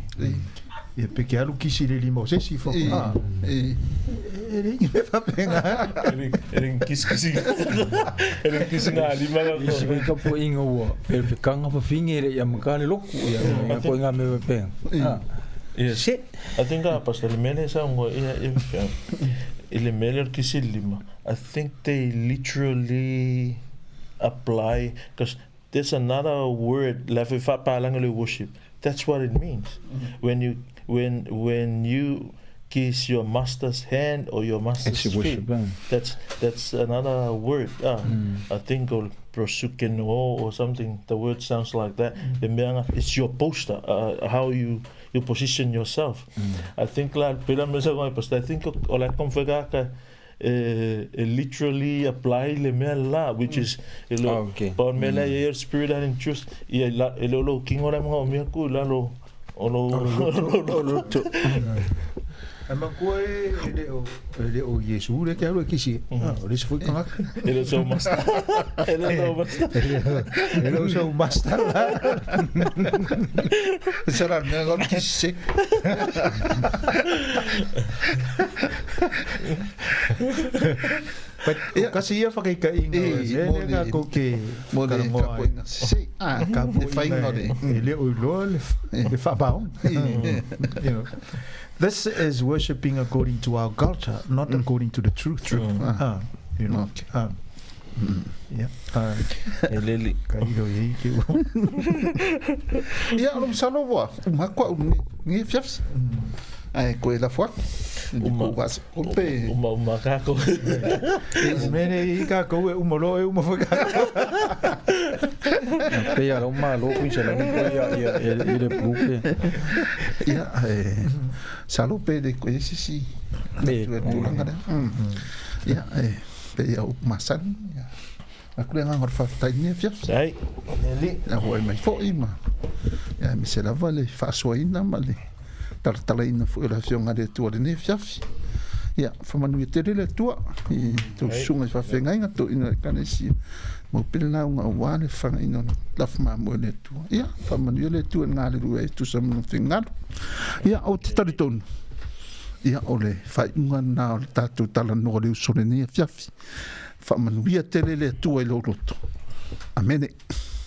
Ia pe ke alu kisi le lima o se isi fo. E leai ni mea faapena. E le kisikisi. E le kisi ngā lima la. Isi foi tapuaiga ua e fekaga fafine e le i amata le lotu ia ia koe ngā mea faapena. Yes. Shit. I think a pastor le mele sa ngo ia ia i le mele o le kisi lima. I think they literally apply because there's another word la fe faapalagi le worship. That's what it means. When you when when you kiss your master's hand or your master's It's feet. worship. Eh? That's that's another word. I think or prosukeno or something. The word sounds like that. Le mea it's your posture, how you you position yourself. I think la pela me sa pastor. I think o la konfega ka e literally apply le mea la which is e lo Ah, okay. pa me la ye spirit and in truth ia la e lo lo kingo la mga o mea ku la lo o lo lo lo Ae manatua e e le o e le o Iesu lea e te alu e kisi e. O le isi foi tagata. E le so master e le so master E le o sou master la. Se la mea o le kisi se. But o kasi ia whakaikainga E, o se mo le le- ka ko ke Mo le whakarongoa ai. tapuaiga sese. Ah, le faiga o le. E le o iloa le le faapaoga. You know. This is worshipping according to our culture, not according to the truth. Ah. You know. Okay. Yeah. E lele Ka ilo i ke ua. Ia, o le masalo ua uma atu au i lenei afiafi. Ae koe lafo atu. Uma. Uma. O pe. Uma uma kako. Mene i kākou e uma loa e uma foi kākou. Pe ia lau malo kui sa lau koe ia ia i le pulu pe. Ia, e salo pe le koe se isi. E. Tu e tulaga lea. Ia, e pei ia upu masani. Ia. Aku le agaga o le faafetai i lenei afiafi. Ai lele Ia hoai mai foi ma. Ia aemaise lava le faasoaina ma le talatalaina foi o le afioga a le Atua i lenei afiafi. Ia, faamanuia tele le Atua i tou susuga i faafeagaiga, toeaiina o le Ekalesia. Mau pea le lauga aua le fagaina o le lafo mamoe o le Atua. Ia, faamanuia le Atua i le galulue ai e tusa ma lona finagalo. Ia, ou te talitonu, ia, o le faaiuga lena o le tatou talanoa o le uso i lenei afiafi. Faamanuia tele le Atua i lou loto. Amene.